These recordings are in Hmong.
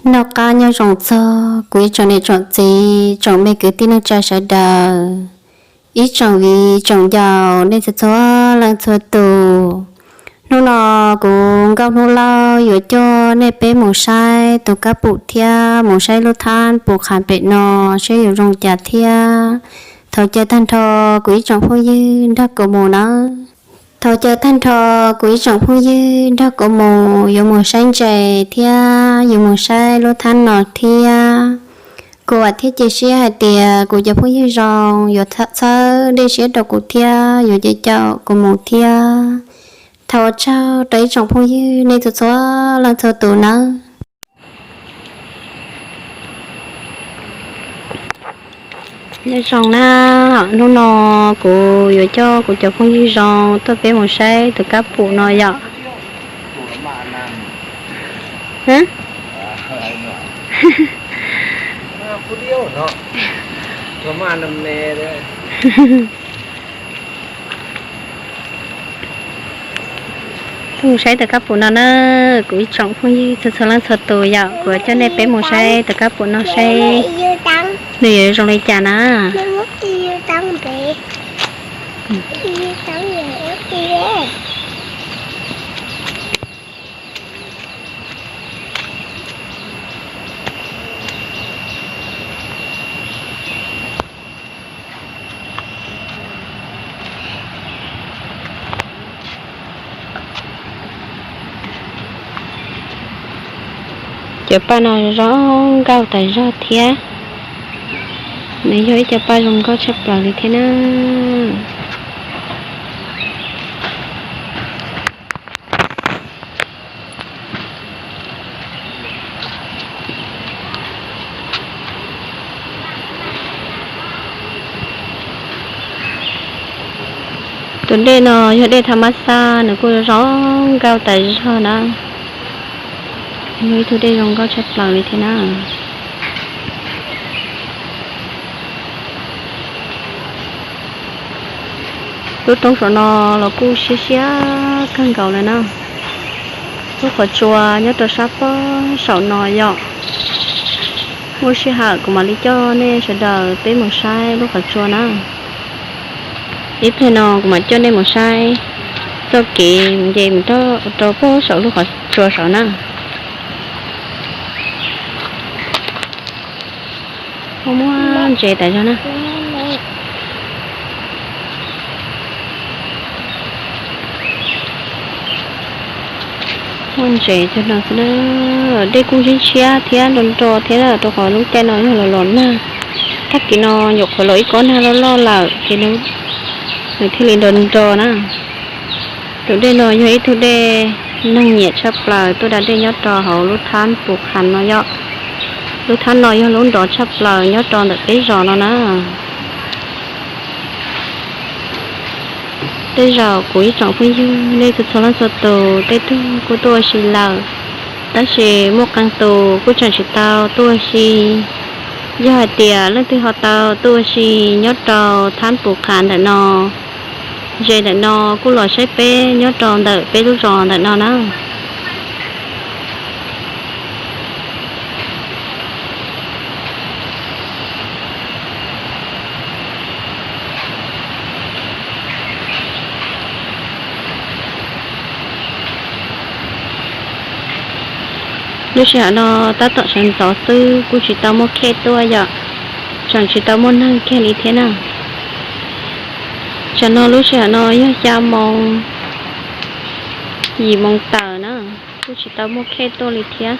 Noj qab nyob zoo txog kuv ib tsoom niam tsoom txiv, tsoom me kwv tij neej tsa sawv daws, ib tsoom viv tsoom ncaus nej txhua txhua leej txhua tus. Hnub no kuv Nkauj Hnub Lauj yuav coj nej peb mus saib tus kab pum thiab mus saib lub thab pum qhas pem no seb yuav zoo cas thiab. Thaum caw tag nrho kuv ib tsoom phooj ywg nrog kuv mus nawb. Thaum caw tag nrho kuv ib tsoom phooj ywg nrog kuv mus, yuav mus saib ntses thiab yuav mus saib lub thab no thiab. Kuv vam thiab cia siab hais tias kuv cov phooj ywg zoo yuav txhawb dej siab rau kuv thiab yuav caum kuv mus thiab. Thov ua tsaug rau ib tsoom phooj ywg nej txhua txhua leej txhua tus nawb. Nyob zoo na, hnub no kuv yuav coj kuv cov phooj ywg zoo tuaj peb mus saib tus kab pum no yom. Tuaj mus saib tus kab pum no na, kuv ib tsoom phooj ywg txhua txhua leej txhua tus yom, kuv coj nej peb mus saib tus kab pum no seb nws yuav zoo li cas na. Cov paj no zoo nkauj tas zog thiab. Nws yog ib cov paj zoo nkauj tshaj plaws li thiab na. Tus dej no yog dej tha mab xab, nws kuj zoo nkauj tas zog na. Yog ib tug dej zoo nkauj tshaj plaws li thiab na. Lub roob saum no los kuj siab siab kawg nkaus lawm na. Lub qhov tsua nyob rau sab pob saum no yom. Muaj sij hawm kuv mam li coj nej sawv daws peb mus saib lub qhov tsua na. Ib pliag no kuv mam coj nej mus saib txoj kev mus nce mus rau pob saum lub qhov tsua saud na. Muaj muaj ntses tas zog na. Muaj ntses cog no xwb na. Dej kuj ntshiab ntshiab thiab nro nro thiab na, rau qhov lub caij no yog los los nag. Tag kis no nyuam qhuav los ib kob nag loj loj lawm ces nws thiaj li nro nro na. Tus dej no yog ib tug dej neeg nyiam tshaj plaws tuaj da dej nyob rau hauv lub thab Pus Khas no yom. Lub thab no yog lub nrov tshaj plaws nyob rau ntawm peb zos no na. Tej zaum kuv ib tsoom phooj ywg nej txhua txhua leej txhua tus tej tug kuj tuaj ua si lawm, tab sis muaj qee tus kuj tseem tsis tau tuaj ua si. Yog hais tias leej twg ho tau tuaj ua si nyob rau thab Pus Khas ntawm no, ze ntawm no kuj los saib peb nyob rau ntawm peb lub zos ntawm no na. Lub sij hawm no tab tom sawv ntxov xwb kuj tsis tau muaj khej tuaj yom, tseem tsis tau muaj neeg kiag li thiab na. Tsam no lub sij hawm no yog xya moo yim moo tawm na, kuj tsis tau muaj khej tuaj li thiab.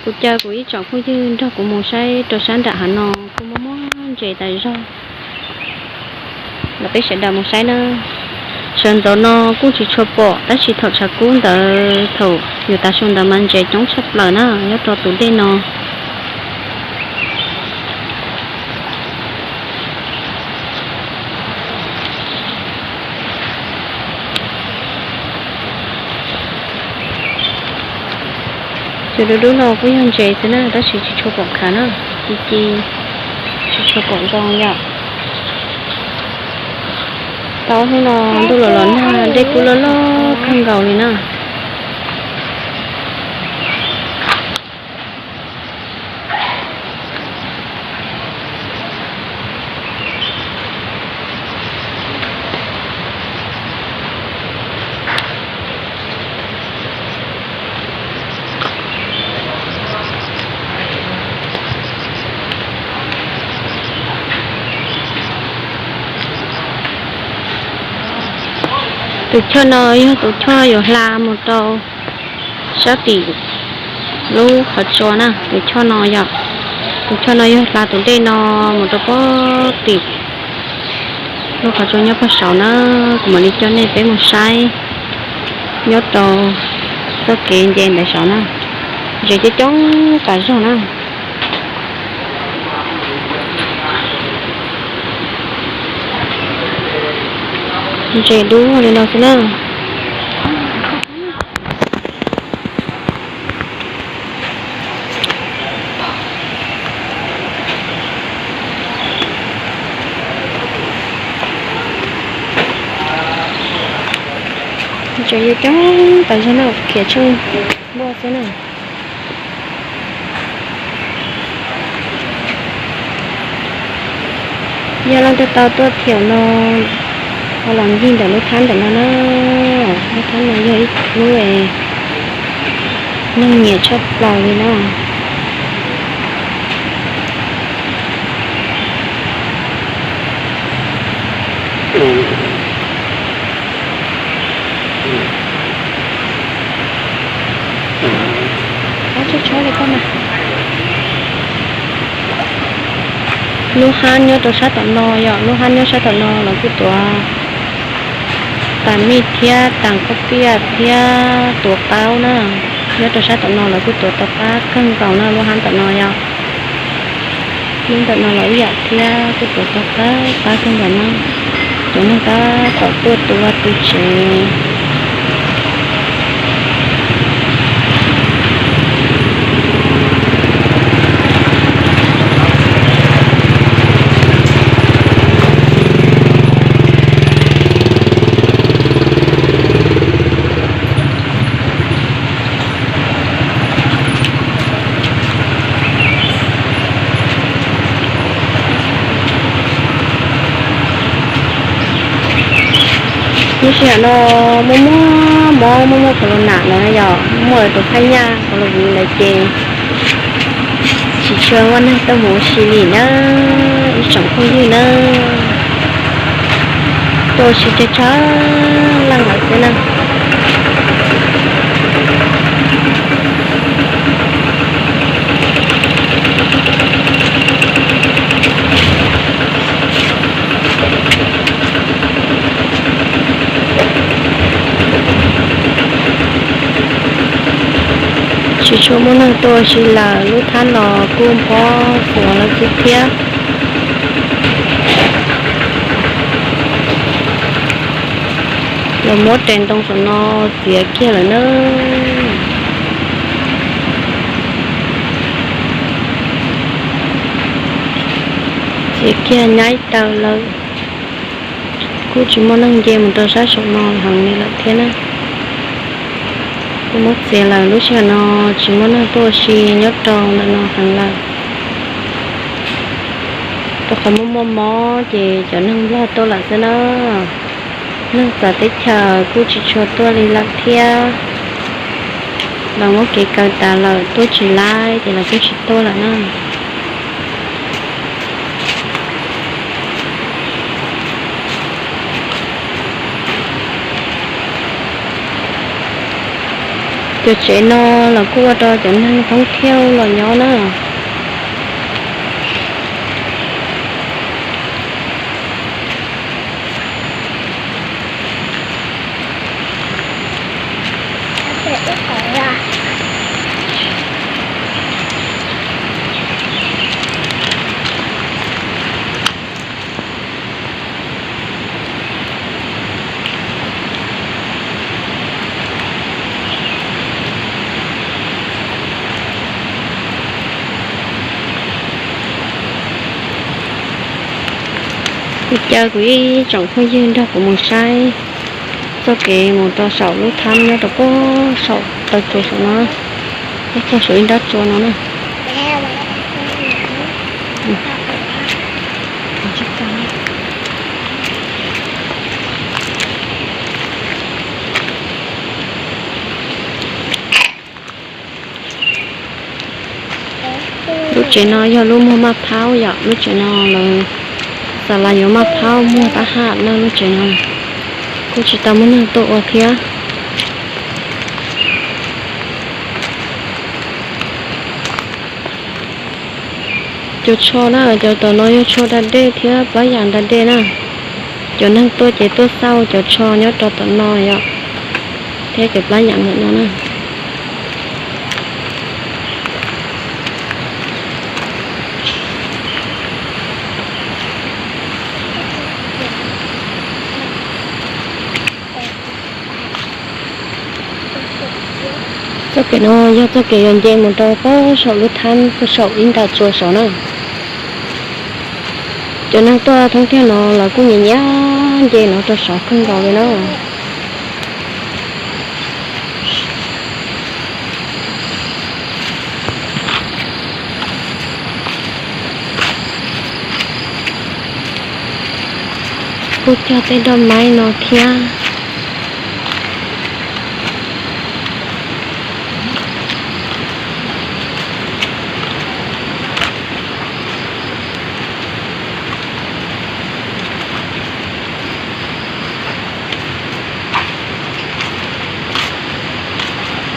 Kuv caw kuv ib tsoom phooj ywg nrog kuv mus saib rau sab nram hav no kuj muaj muaj ntses tas zog. Los peb sawv daws mus saib na. Sawv ntxov no kuj tsis tshua pom tab sis thaum tshav kub ntawd thaum yuav tav su ntawd mas ntses coob tshaj plaws na nyob rau tus dej no. Cov dub dub no kuj yog ntses xwb na tab sis tsis tshua pom khav na, ci ci tsis tshua pom zoo yom. Tau hnub no ntuj los los nag, dej kuj loj loj kawg nkaus li na. Tus choj no yog tus choj yuav hla mus rau sab tim lub qhov tsua na. Tus choj no yog, tus choj no yog hla tus dej no mus rau pem tim lub qhov tsua nyob pem saud na. Kuv mam li coj nej peb mus saib nyob rau txoj kev nce ntawd saud na. Ntses coob coob tas zog na. Ntses dub li no xwb na. Ntses coob coob tas zog na, khiav tsheej luaj xwb na. Yog leej twg tau tuaj thiam no, ho los ncig ntawm lub thab ntawm no na. Lub thab no yog ib lub neeg nyiam tshaj plaws li na. Lub hab nyob rau sab tom no yom, lub hab nyob sab tom no lawv kuj tuav tas mij thiab tas khaub piaj thiab tuav qaub na. Nyob rau sab tom no lawv kuj tuav tau qab kawg nkaus na, lub hab tom no yom. Lub ntawm no los ib yam thiab, kuj tuav tau qab qab kawg nkaus na. Cov neeg tab tom tuaj tu vaj tu tsev. Lub sij hawm no muaj muaj mob, muaj muaj corona no yom, muaj tus phaj nyaj corona ntawd ces tsis tshua muaj neeg tuaj mus ua si li na, ib tsoom phooj ywg na. Tuaj ua si tsawg tsawg leej lawm xwb na. Tsis tshua muaj neeg tuaj ua si lawm, lub thab los kuj nphob xuav lawm xwb thiab. Los muab res ntoo saum no txiav kiag lawm na. Txiav kiag nyaib taw lawm. Kuj tsis muaj neeg nce mus rau sab saum no heev li lawm thiab na. Kuj muab txiav lawm, lub sij hawm no tsis muaj neeg tuaj ua si nyob rau ntawm no heev lawm. Rau qhov muaj muaj mob ces cov neeg Nplog tuaj lawm xwb na. Neeg txawv teb chaws kuj tsis tshua tuaj li lawm thiab. Los muab kev kaw tas lawm tuaj tsis laib ces los kuj tsis tuaj lawm na. Cov tsev no los kuj ua rau cov neeg thoob thiaj los nyob na. Caw kuv ib tsoom phooj ywg nrog kuv mus saib txoj kev mus rau saum lub thab nyob rau puag saum taw tsua saum no, puag saum ib nrab tsua no na. Lub tsev no yog lub muag maj phaub yom, lub tsev no lawv xav las yuav maj phaub muag tab haj na lub tsev no. Kuj tsis tau muaj neeg tuaj ua thiab. Cov tsho na, cov tom no yog tsho da dej thiab plab yas da dej na. Cov neeg tuaj ces tuaj xauj cov tsho nyob rau tom no yom, thiab cov plab yas ntawm no na. Txoj kev no yog txoj kev yuav nce mus rau puag saum lub thab puag saum ib nrab tsua saud na. Cov neeg tuaj thoob tiag no lawv kuj nyiam nyiam nce no rau saud kawg nkaus li na. Kuj cog tej doj maib no thiab.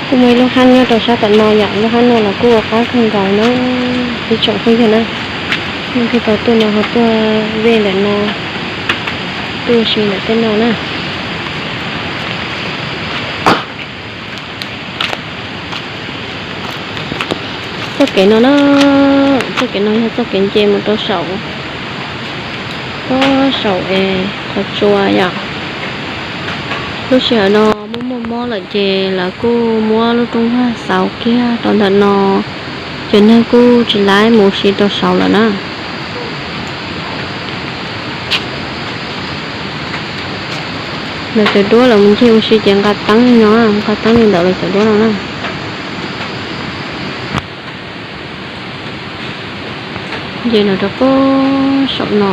Kuj muaj ib lub hab nyob rau sab tom no yom, lub hab no los kuj ua qab kawg nkaus na, ib tsoom phooj ywg na. Leej twg tau tuaj no ho tuaj vej ntawm no, tuaj ua si ntawm tej no na. Txoj kev no na, txoj kev no yog txoj kev nce mus rau saum, puag saum es qhov tsua yom. Lub sij hawm no muaj muaj mob lawm ces lawv kuj muab lub rooj vag xauv kiag rau ntawm no, cov neeg kuj tsis laib mus ua si rau saud lawm na. Lawv cov duab lawv mus ncig ua si ces nqa teeb li no, nqa teeb li ntawm lawv cov duab no na. Nce no rau puag saum no.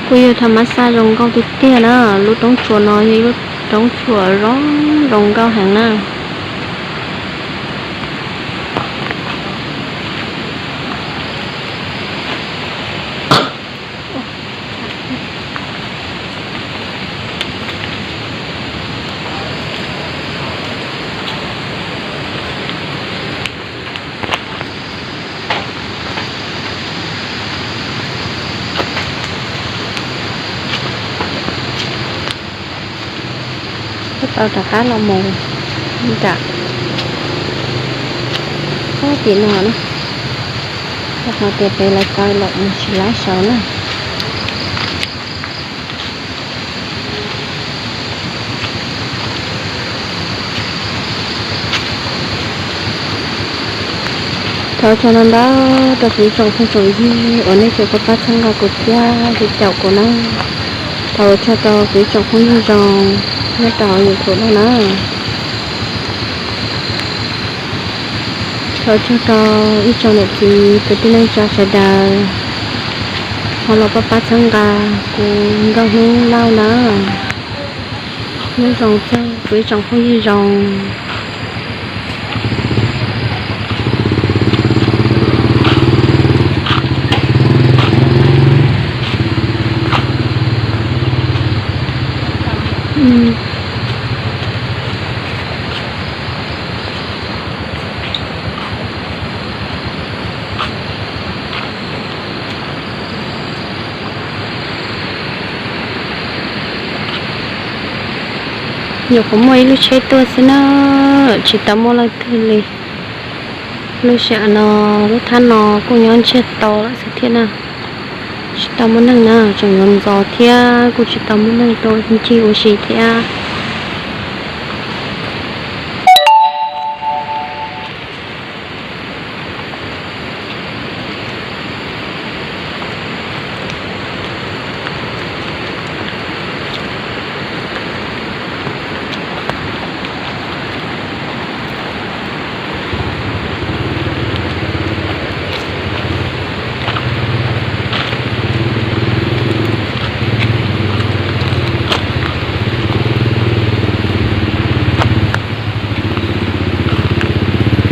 Kuj yog tha mab xaj zoo nkauj tiag tiag na, lub roob tsua no yog ib lub roob tsua zoo, zoo nkauj heev na. Kuj tau rov qab los mus nram, tim no na, hais tias pem lawv kaw los mus tsis laib saud na. Thov ua tsaug ntau ntau rau kuv ib tsoom phooj tsoom ywg uas nej tseem pab pab txhawb nqa kuv thiab caum kuv na. Thov ua tsaug rau kuv ib tsoom phooj ywg zoo nyob rau hauv YouTube no na. Thov ua tsaug rau ib tsoom niam txiv kwv tij neej tsa sawv daws ho los pab pab txhawb nqa kuv nkauj Hnub Lauj na. Nyob zoo txog kuv ib tsoom phooj ywg zoo. Nyuam qhuav muaj ib lub tsheb tuaj xwb na, tsis tau muaj leej twg li. Lub sij hawm no lub thab no kuj nyob ntsiag to lawm xwb thiab na. Tsis tau muaj neeg na, tseem yuav ntxov thiab kuj tsis tau muaj neeg tuaj ncig ua si thiab.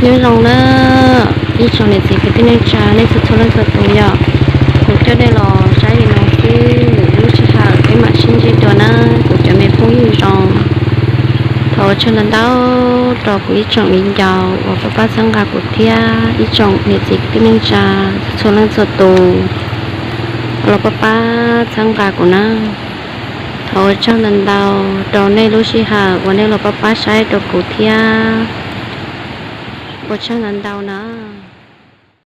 Nyob zoo na, ib tsoom niam txiv kwv tij neej tsa nej txhua txhua leej txhua tus yom, kuv coj nej los saib li no xwb, lwm lub sij hawm peb mam sib ntsib dua na, kuv cov me phooj ywg zoo. Thov ua tsaug ntau ntau rau kuv ib tsoom viv ncaus uas pab pab txhawb nqa kuv thiab ib tsoom niam txiv kwv tij neej tsa txhua txhua leej txhua tus uas los pab pab txhawb nqa kuv na. Thov ua tsaug ntau ntau rau nej lub sij hawm uas nej los pab pab saib rau kuv thiab. Ua tsaug ntau ntau na.